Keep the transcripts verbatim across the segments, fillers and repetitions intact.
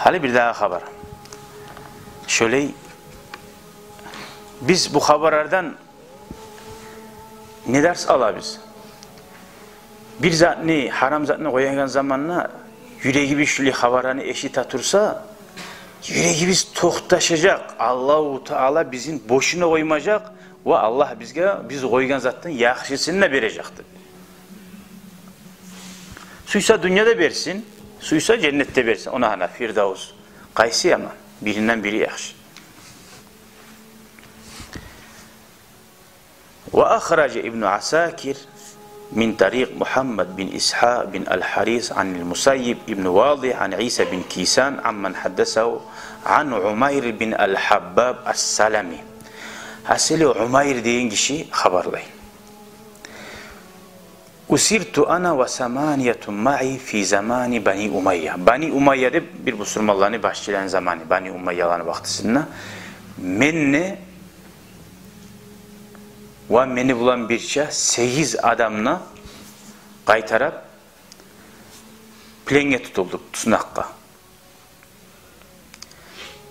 Гьали бирдагъы хабар. Шолай, биз бу хабарлардан не дарс алабыз? Бир затны, гьарам затны къоягъан заманда юрегибиз шулай хабарланы эшите турса, юрегибиз токъташажакъ. Аллагьу Таала бизин бошуна къоймажакъ ва Аллагь бизге биз къойгъан затдан яхшысын да бережекдир. Сюйсе дюньяда берсин, сюйсе женнетде берсин. Огъар гьана Фирдавс, къайсы яман, биринден бири яхшы. وأخرج ابن عساكر من طريق محمد بن إسحاق بن الحارث عن المسيب بن واضح عن عيسى بن كيسان عمن حدثه عن عمير بن الحباب السلمي. Гьасили, Умайр деген гиши хабарлай. أسرت أنا وثمانية معي في زمان بني أمية. Бани Умайя деп бир бусурманланы башчыланы заманы, Бани Умайяланы вакътисинде. Мен де ва мени булан бирче сегиз адамны къайтарып пленге тутулдукъ, туснакъгъа.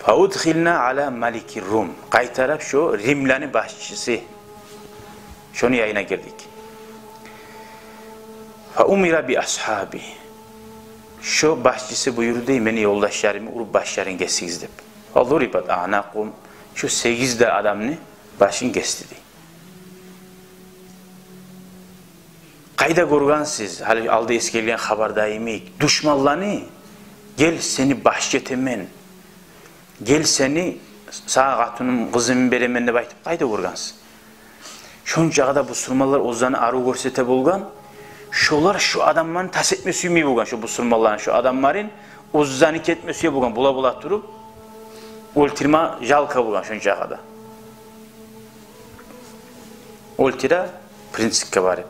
فأدخلنا على ملك الروم. Къайтарып шо римлени башчысы, шону янына гирдик. فأمر بأصحابه. Шо башчысы буюрду дей, мени ёлдашларымны уруп башларын гесигиз деп. فضربت أعناقهم. Шо сегиз де адамны башын гесди дей. Къайда гёргенсиз, гьали алда эсгерилген хабарда йимик, душманланы, гел сени башчы этемен, гел сени, сагъа къатынымны, къызымны беремен деп айтып, къайда гёргенсиз? Шончагъа да бусурманлар оьзлени арив гёрсете болгъан, шолар шо адамланы тас этме сюймей болгъан, шо бусурманланы, шо адамларын оьзлени кетме сюе болгъан, бола-бола туруп, оьлтюрме жалко болгъан шончагъа да. Оьлтюре принципге барып.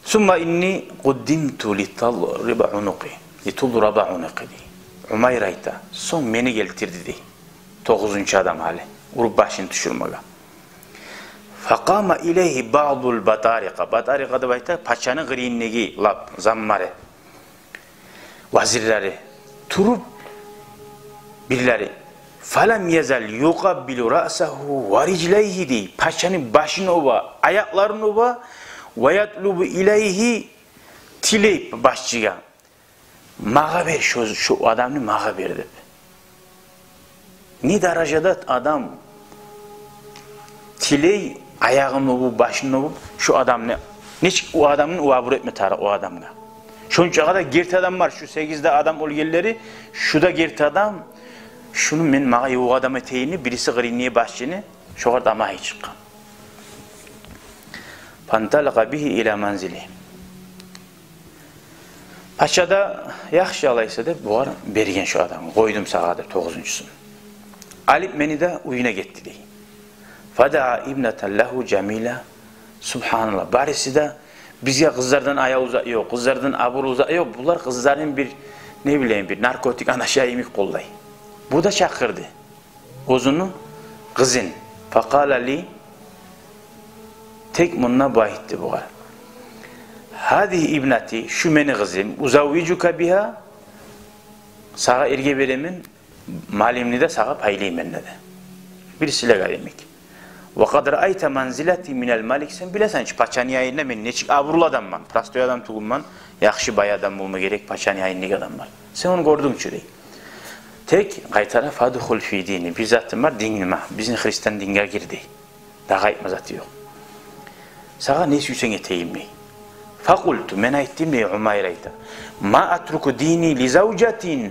ثم إني قدمت لتضرب عنقي، لتضرب عنقي дей. Умайр айта, сонг мени гелтирди дей. Тогъузунчу адам гьали, уруп башын тюшюрмеге. فقام إليه بعض البطارقة. Батарикъа деп айта пачаны къырыйындагъы лап заммары, вазирлери. Туруп бирлери. فلم يزل يقبل رأسه ورجليه дей. Пачаны башын оьбе, аякъларын оьбе. ويطلب إليه, тилей башчыгъа. Магъа бер шо, шо адамны магъа бер деп. Не даражада адам тилей, аягъын оьбюп, башын оьбюп, шо адамны, нечик о адамны абур этме тарыкъ о адамгъа. Шончагъа да герти адам бар, шо сегиз де адам оьлгенлери, шо да герти адам, шону мен магъа ювукъ адам этейим деп, бириси къырыйындагъы башчыны, шогъар тамагьы чыкъгъан. فانطلق به إلى منزله. Пача да, яхшы алайса деп, бугъар берген шо адамны, къойдум сагъа деп, тогъузунчусун. Алып мени де уьюне гетди дей. فدعا ابنة له جميلة. Субгьаналлагь, бариси де, бизге къызлардан аяв зат ёкъ, къызлардан абурлу зат ёкъ, булар къызларын бир, не билейим, бир наркотик анаша йимик къоллай. Бу да чакъырды оьзюню къызын. فقال لي, тек мунда бу айтды бугъар: هذه ابنتي, шу мени къызым, أزوجك بها, сагъа эрге беремен, малымны да сагъа пайлайман деди. Бир сыйлы йимик. وقد رأيت منزلتي من الملك, сен билесен чи, пачаны янында мен нечик абурлу адамман, простой адам тюгюлмен, яхшы бай адам болма герек, пачаны янындагъы адамлар. Сен ону гёрдюнг чю дей. Тек къайтара, فادخل في ديني, бир затым бар, диним бар, бизин христиан динге гир дей. Дагъы айтма заты ёкъ. Сагъа не сюйсенг этейим дей. فقلت, мен айтдым дей, Умайр айта: ما أترك ديني لزوجة,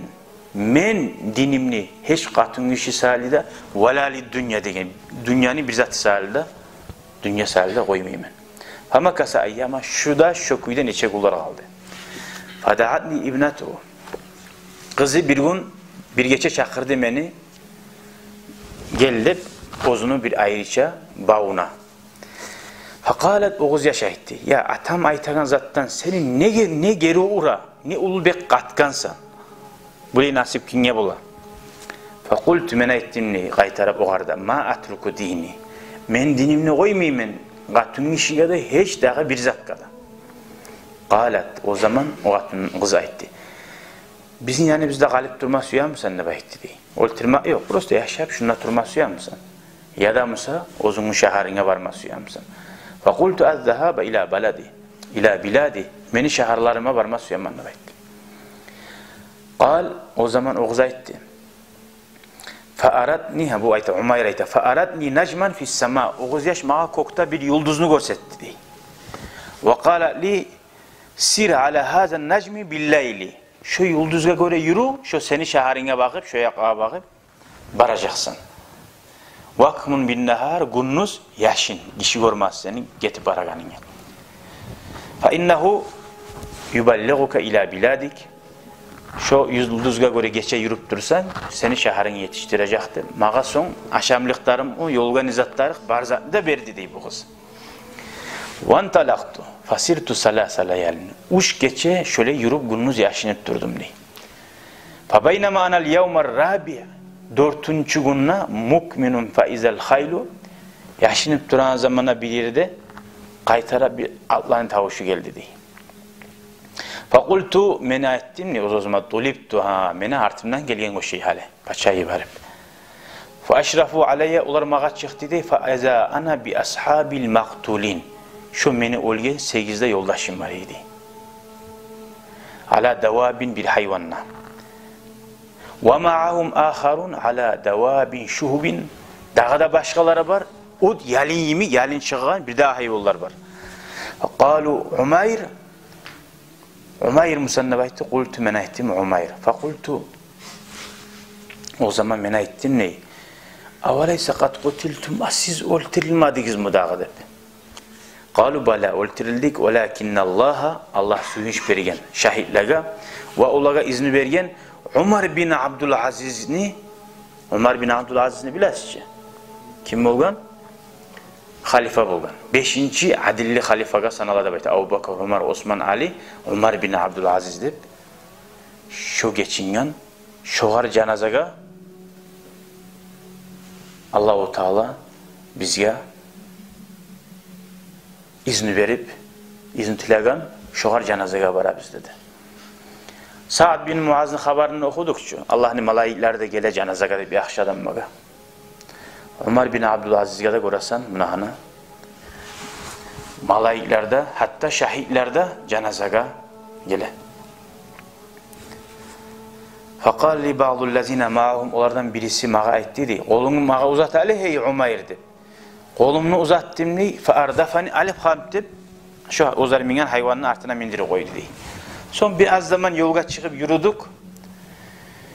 мен динимни гьеч къатынгиши саялы да, ولا للدنيا деген, дюньяны бир заты саялы да, дюнья саялы да къоймайман. فمكث أياما, шу да шо кюйде нече гюнлер къалды. فدعتني ابنته, къызы бир гюн, бир гече чакъырды мени, гел деп, оьзюню бир айрыча бавуна. فقالت, о къыз яш айтды: يا, атам айтагъан затдан сени неге, не гери ура, не уллу бек къатгъансан. Булай насип кимге бола? فقلت, мен айтдым дей къайтарып огъар да: ما أترك ديني, мен динимни къоймайман къатынгишиге де, гьеч дагъы бир затгъа да. Къалат, о заман о къатын, къыз айтды: «Бизин яныбызда къалып турма сюемисен?» — деп айтды дей. «Оьлтюрмек ёкъ, просто яшап шунда турма сюемисен? Яда буса оьзюнгню шагьарынга барма сюемисен?» «Факъулту аз-загьаба ила балади, ила билади. Мени шагьарларыма барма сюемен», — деп айтды. Къал, о заман о къыз айтды: «Фааратни», гьа, бу айта, Умайр айта, «фааратни нажман фис-сама». О къыз яш магъа кёкде бир юлдузну гёрсетди дей. «Ва къала ли: сир ала гьаза нажми биллайли. Шо юлдузгъа гёре юрю, шо сени шагьарынга багъып, шо якъгъа багъып баражакъсан. Вакмун бин-нагьар, гюндюз яшын, гиши гёрмес сени гетип барагъанынгны. Фа иннагьу юбаллигъука ила биладик. Шо юлдузгъа гёре гече юрюп турсанг, сени шагьарынга етишдирежекдир. Магъа сонг ашамлыкъларым, о ёлгъа не затлар, бар затны да берди», — дей бу къыз. «Ванталакъту фасирту саласа лаялин». Уьч гече шолай юрюп, гюндюз яшынып турдум дей. «Фабайнама анал явмар раби», дёртюнчю гюнде, «мукмилун фаизал хайлу», яшынып турагъан заманда бир ерде къайтара бир атланы тавушу гелди дей. «Факъулту», мен айтдым дей оьз-оьзюме, «тулибту, гьа, мени артымдан гелген ошай гьали, пача йиберип. Фаашрафу алайя, олар магъа чыкъды дей, фаиза ана би асгьабил макътулин. Шо мени оьлген сегиз де ёлдашым бар эди. Ала давабин, бир гьайванда. Ва маагьум ахарун ала давабин шугьубин. Дагъы да башгъалары бар. От ялын йимик, ялын чыгъагъан бир дагъы гьайванлар бар». Къалу Умайр, Умайр мусаннаф айтды, къулту, мен айтдым, Умайр. Факъулту, о заман мен айтдым дей: «Авалайса къад къутилтум, а сиз оьлтюрюлмедигизми дагъы?» — деп. Къалу бала, оьлтюрюлдюк, валакинналлагьа, Аллагь сююнч берген шагьитлеге ва олагъа изну берген Умар бин Абдул Азизни, Умар бин Абдул Азизни билесиз чи? Ким болгъан? Халифа болгъан. Бешинчи адилли халифагъа санала деп айта. Абубакар, Умар, Осман, Али, Умар бин Абдул Азиз деп. Шо гечинген, шогъар жаназагъа Аллагьу Таала бизге изну берип, изну тилеген, шогъар жаназагъа барабыз деди. Саад бин Муазны хабарын охудукъ чу, Аллагьны малайиклери де геле жаназагъа деп яхшы адамлагъа. Умар бин Абдул Азизге де гёресен, муна гьана, малайиклер де, гьатта шагьитлер де жаназагъа геле. Факъала ли баъдуллазина маагьум, олардан бириси магъа айтды дей: «Къолунгну магъа узат гьали, гьей Умайр», — деп. Къолумну узатдым дей, фаардафани, алып къамтып, шо оьзлер минген гьайванны артына миндирип къойду дей. Сонг бир аз заман ёлгъа чыгъып юрюдюк.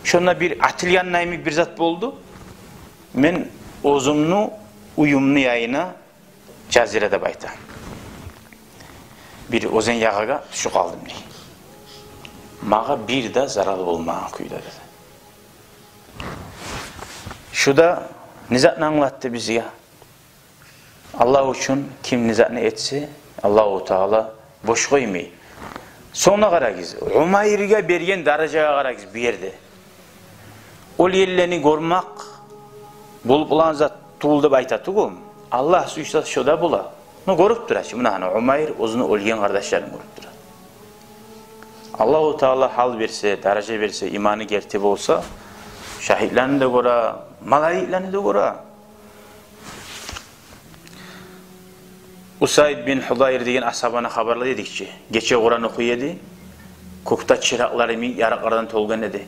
Шонда бир атылгъан йимик бир зат болду. Мен оьзюмню уьюмню янына, Жазира деп айта, бир оьзен ягъагъа тюшюп къалдым дей. Магъа бир де зарал болмагъан кюйде деди. Шу да не затны англатды бизге? Аллагь учун ким не затны этсе, Аллагьу Таала бош къоймай. Сонг да къарагъыз, Умайргъа берген даражагъа къарагъыз бу ерде. Ол ерлени гёрмек болуп болагъан зат тюгюл деп айта тюгюл. Аллагь сюйсе, шо да бола. Ну, гёрюп тура чы, муна гьана Умайр оьзюню оьлген къардашларын гёрюп тура. Аллагьу Таала гьал берсе, даража берсе, иманы герти болса, шагьитлени де гёре, малайиклени де гёре. Усайд бин Худайр деген асгьабаны хабарлай эдик чи. Гече Къуран охуй эди. Кёкде чыракълар йимик ярыкълардан толгъан эди.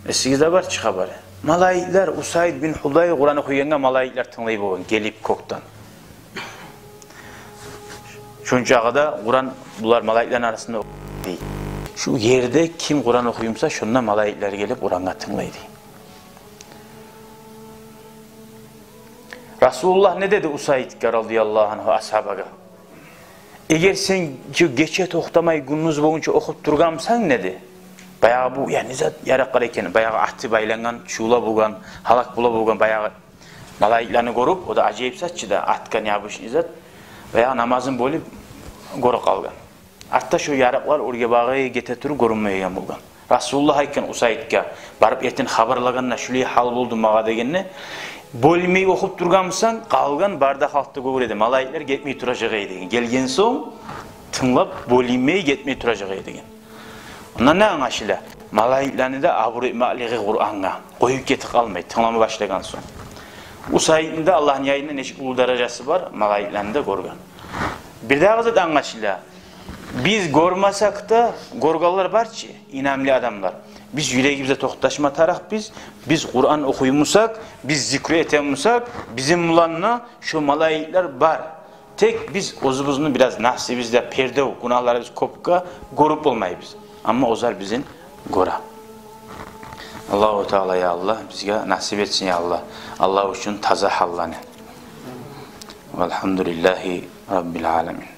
Эсигизде бар чы хабары. Малайиклер, Усайд бин Худайр Къуран охуйгъангъа малайиклер тынглай болгъан, гелип кёкден. Шунчагъы да Къуран булар малайиклени арасында охуй дей. Шу ерде ким Къуран охуй буса, шонда малайиклер гелип Къурангъа тынглай дей. Расулуллагь не деди Усайдге, радияллагьу ангьу, асгьабагъа? Эгер сен шу гече токътамай гюндюз болгъунча охуп тургъан бусанг, деди, баягъы бу, я не зат ярыкълар экен, баягъы аты байлангъан, чувла болгъан, гьалак бола болгъан, баягъы малайиклени гёрюп, о да ажайып зат чы да, атгъан ябушный зат, баягъы намазын бёлюп гёрюп къалгъан. Артда шо ярыкълар оьрге багъып гете туруп гёрюнмейген болгъан. Расулуллагь айтгъан Усайдгъа, барып эртен хабарлагъанда, шулай гьал болду магъа дегенде, бёлмей охуп тургъан бусанг, къалгъан бары да халкъ да гёрер эди, малайиклер гетмей туражакъ эди деген. Гелген сонг, тынглап, бёлмей гетмей туражакъ эди деген. Ондан не англашыла? Малайиклени де абур этмеклиги Къурангъа, къоюп гетип къалмай, тынглама башлагъан сонг. Усайдны да Аллагьны янында нечик уллу даражасы бар, малайиклени де гёрген. Бирдагъы зат англашыла. Биз гёрмесек де, гёргенлер бар чы, инамлы адамлар. Биз юрегибизде токъташма тарыкъбыз, биз Къуран охуй бусакъ, биз зикру эте бусакъ, бизин булан да шо малайиклер бар. Тек биз оьзюбюзню бираз нафсибизде пердев, гюнагьларыбыз кёпге гёрюп болмайбыз. Амма озлар бизин гёре. Аллагьу Таала, я Аллагь, бизге насип этсин, я Аллагь, Аллагь учун таза гьалланы. Валгьамдулиллагьи раббил аламин.